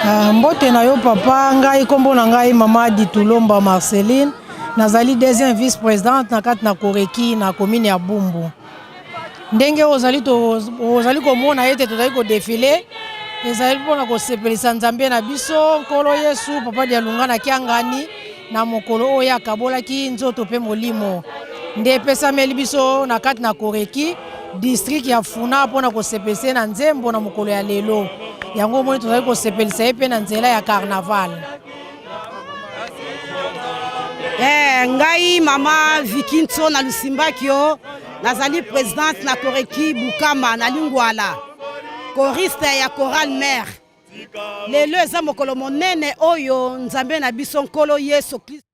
Ah, mbote na yo papa, ngai kombo na ngai mama Ditulomba Marceline, nazali deuxième vice-présidente na kati na Koreki na commune ya Bumbu. Ndenge ozali to ozali komona ete tozali ko defiler ezali mpona kosepelisa Nzambe na biso Nkolo Yesu Papa Dialunga na Kiangani na mokolo oyo akabolaki nzoto mpe molimo nde epesameli biso na kati na Koreki district ya Funa mpo na kosepelisa ye na nzembo na mokolo ya lelo. Yango omoni tozali kosepelisa ye mpe na nzela ya carnaval. Eh, ngai mama Vicky Nso na Lusimbakio nazali presidente na Koreki Bukama na Lingwala choriste ya chorale mère. Lelo eza mokolo monene oyo Nzambe na biso Nkolo Yesu Kristo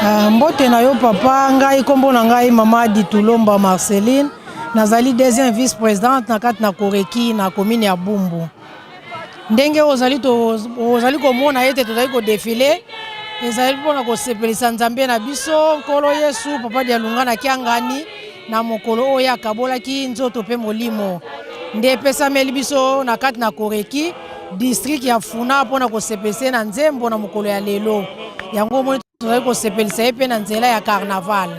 Ah, mbote na yo papa, ngai kombo na ngai mama Ditulomba Marceline, nazali deuxième vice-présidente na kati na Koreki na commune ya Bumbu. Ndenge ozali to ozali komona ete tozali ko defiler ezali mpona kosepelisa Nzambe na biso Nkolo Yesu Papa Dialunga na Kiangani na mokolo oyo akabolaki nzoto mpe molimo nde epesameli biso na kati na Koreki district ya Funa mpo na kosepelisa ye na nzembo na mokolo ya lelo. Yango omoni tozali kosepelisa ye mpe na nzela ya carnaval.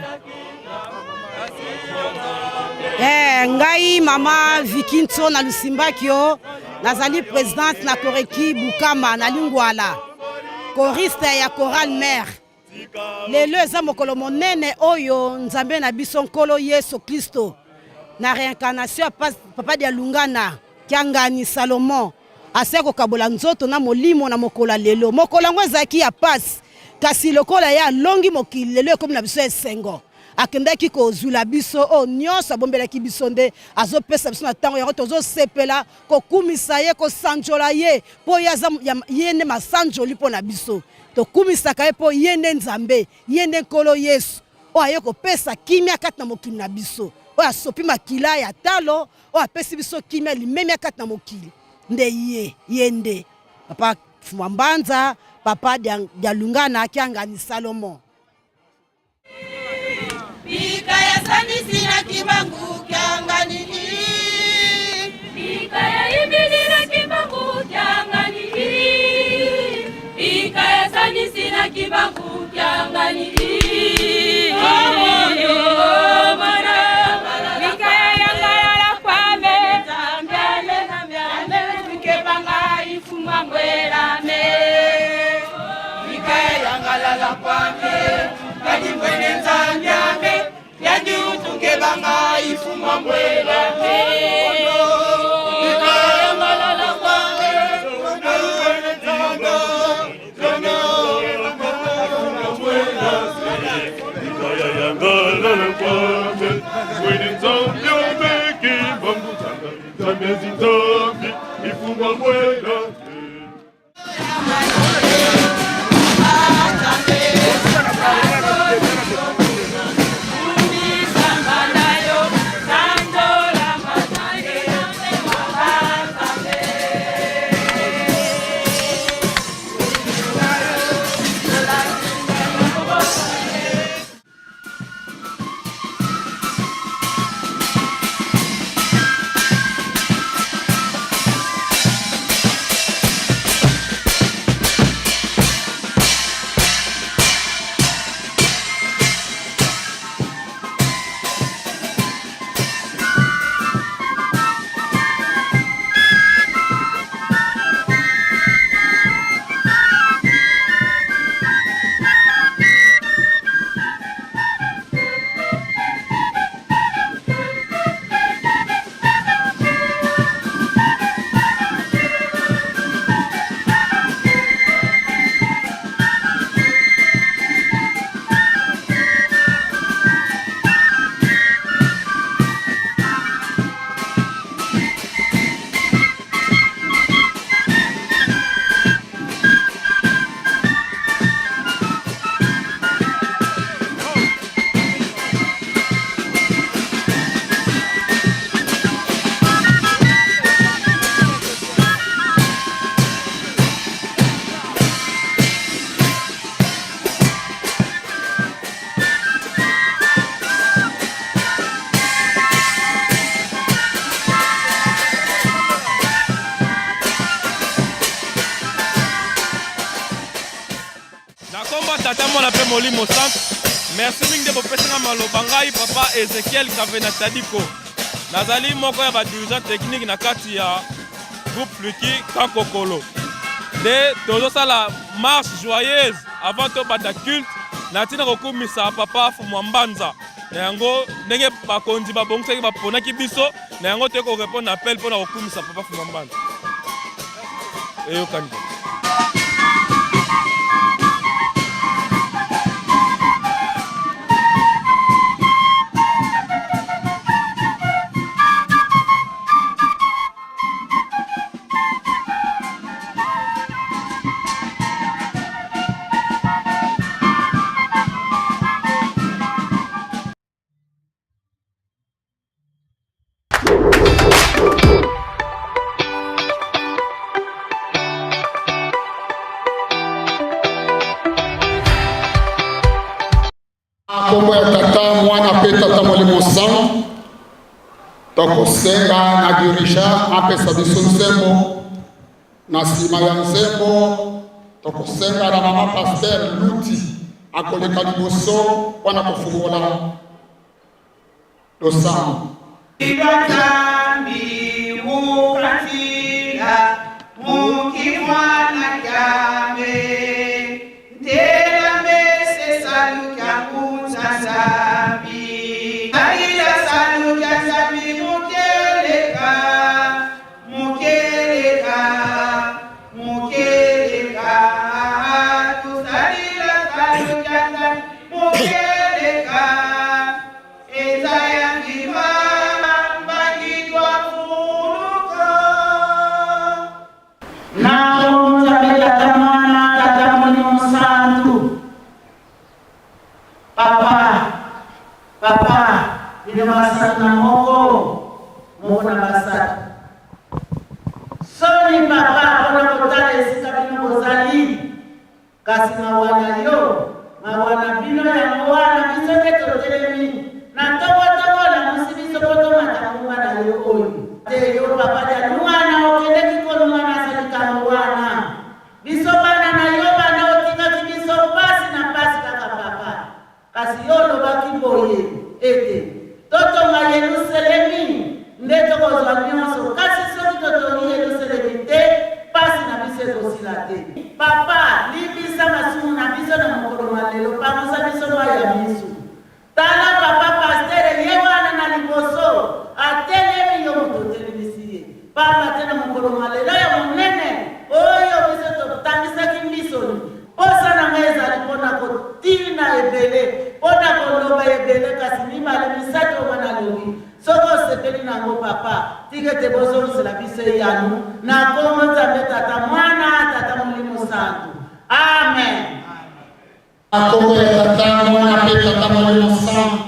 Eh, ngai mama Vicky Nso na Lusimbakio nazali presidente na Koreki Bukama na Lingwala choriste ya chorale mère. Lelo eza mokolo monene oyo Nzambe na biso Nkolo Yesu Kristo na reincarnation ya Papa Dialungana Kiangani Salomon ase kokabola nzoto na molimo na mokolo ya lelo. Mokolo yango ezalaki ya pasi, kasi lokola ye alongi mokili, lelo ekomi na biso esengo. Akendaki kozwila biso oyo nyonso abombelaki biso, nde azopesa biso na ntango yango. Tozosepela kokumisa ye, kosanjola ye, mpo ye aza ye nde masanjoli mpo na biso. Tokumisaka ye mpo ye nde Nzambe, ye nde Nkolo Yesu oyo aye kopesa kimia kati na mokili na biso, oyo asopi makila ya talo, oyo apesi biso kimia, limemia kati na mokili. Nde ye, ye nde Papa Fuma Mbanza, Papa Dialungana Kiangani Salomon. Bika ya sandisi na Kimbangu Kiangani. Bika ya ibili na Kimbangu Kiangani. Kimbangu Kiangani. Na kombo ya Tata, Mwana mpe Molimo Santu, merci mingi nde bopesi nga maloba. Ngai papa Ezekiel Kavena Tadiko, nazali moko ya ba dirigeant technique na kati ya groupe Fluki Kankokolo. Nde tozosala marche joyeuse avant tobanda culte na ntina kokumisa papa Fumwa Mbanza. Na yango ndenge bakonzi babongisaki baponaki biso, na yango toyei korepondre na appel mpo na kokumisa papa Fumwa Mbanza. Eyokani. Nkombo ya Tata, Mwana mpe Tata Molimo Santu, tokosenga na dirigeant apesa biso nzembo. Na nsima ya nzembo, tokosenga na mama pasteur Luti akoleka liboso mpo na kofungola losambo. Na Nzambe Tata Mwana Tata Molimo Mosantu Papa Papa bino basatu na moko moko na basatu Soni papa pona kotala esika bino bozali Kasi mawa na yo, mawa na bino yango wana biso nde totelemi na tongo tongo olamusi biso po tomata ngomba na yo oyo. Te yo papa Dialungana okendeki kolunganasa likambo wana biso bana na yo banda otikaki biso pasi. ekosila te. Papa, limbisa masumu na biso na mokolo mwa lelo, pangusa biso mayi ya misu. Tala papa pasteur ye wana na liboso atelemi yo moto otelemisi ye pamba te na mokolo mwa lelo ya monene oyo biso totangisaki misoni posa na ngai ezali mpo na kotina ebele mpo na koloba ebele kasi mibale misato oyo nalobi soki osepeli na yango papa tika ete bozongisela biso eyano na nkombo nzambe tata mwana tata molimo santu amen. Na kombo ya Tata, Mwana mpe Tata Molimo Santu,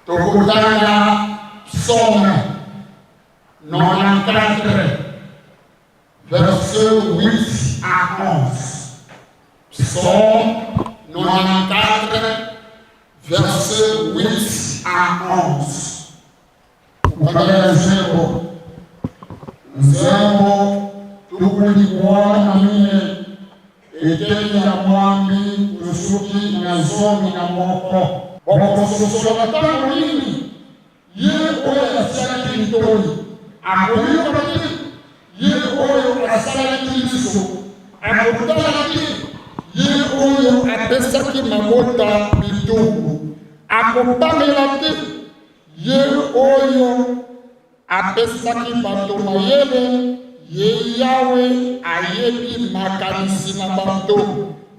tokotanga Psaume 94, verset 8 à 11. Psaume 94, verset 8 à 11. Kukangala nzembo nzembo tuku libwa na mine eteni ya mwambi kosuki na zomi na moko. Bokososola ntango nini ye oyo asalaki litoi akoyoka te, ye oyo asalaki liso akotala te, ye oyo apesaki mabota bitumbu akopamela te. Ye oyo apesaki bato mayele, ye Yawe ayebi makanisi na bato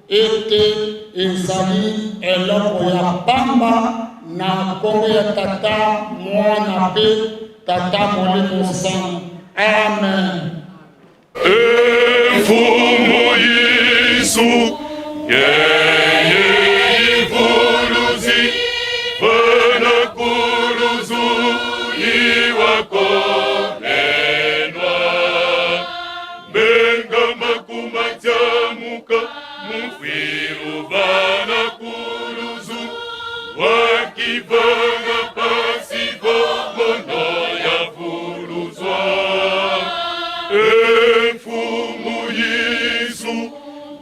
ete ezali eloko ya pamba. Na nkombo ya Tata, Mwana mpe Tata Molimo Santu. Amen. Mfumu Yesu, yeye ivuluzi, vana kuluzu iwakonenwa. Menga makumatyamuka, mufwiru vana kuluzu, wakivanga pasivo mono yavuluzwa. Emfumu Yesu,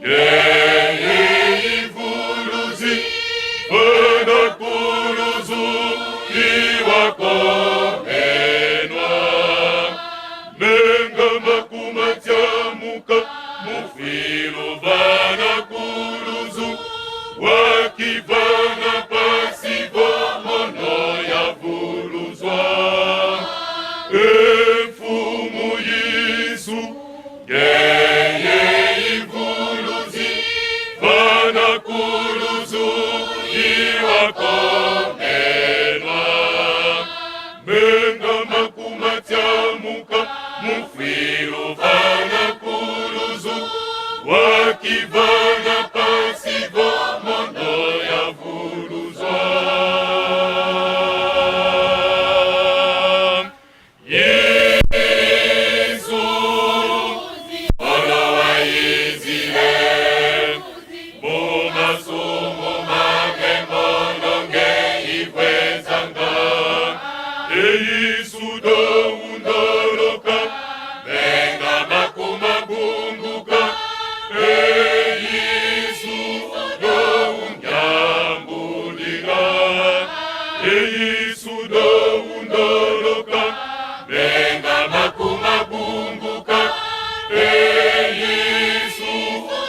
yeye ivuluzi, vana kuluzu iwakonenwa. Menga makumatyamuka, mufilu vana kuluzu, wakivanga pasivo mono yavuluzwa. Emfumu Yesu, yeye ivuluzi, vana kuluzu iwakonenwa. Menga makumatyamuka, mufilu vana kuluzu, wakivanga pasivo mono yavuluzwa. Yesu, mwana wa Israeli, mumasumu make mononge ikwezanga. Eyisu doundoloka, menga makumabunguka. Eyisu doungyambulila. Eyisu doundoloka, menga makumabunguka. Eyisu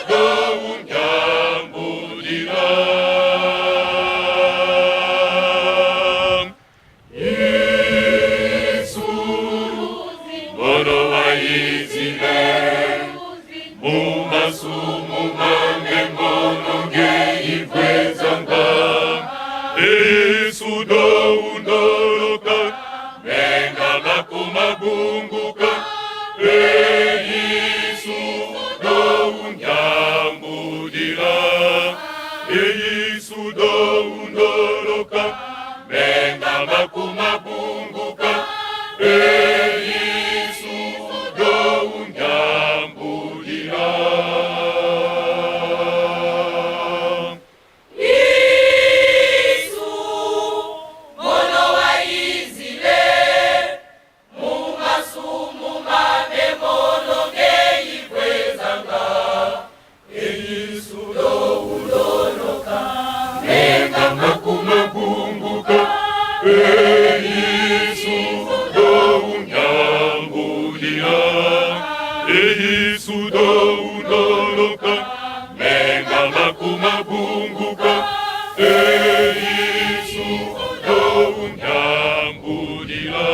doungyambulila. Yesu, mwana wa Israeli, mumasumu mange mononge ikwezanga. Yesu doundoloka, menga makumabunguka. Yesu doungyambulila. Yesu doundoloka, menga makumabunguka. Yesu doungyambulila. Yesu, mwana wa Israeli, mumasumu mabe mononge ikwezanga. Yesu doundoloka, menga makumabunguka. Yesu doungyambulila. Eisudo undoloka menga makumabunguka Eisudo undambulila.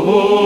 Oh.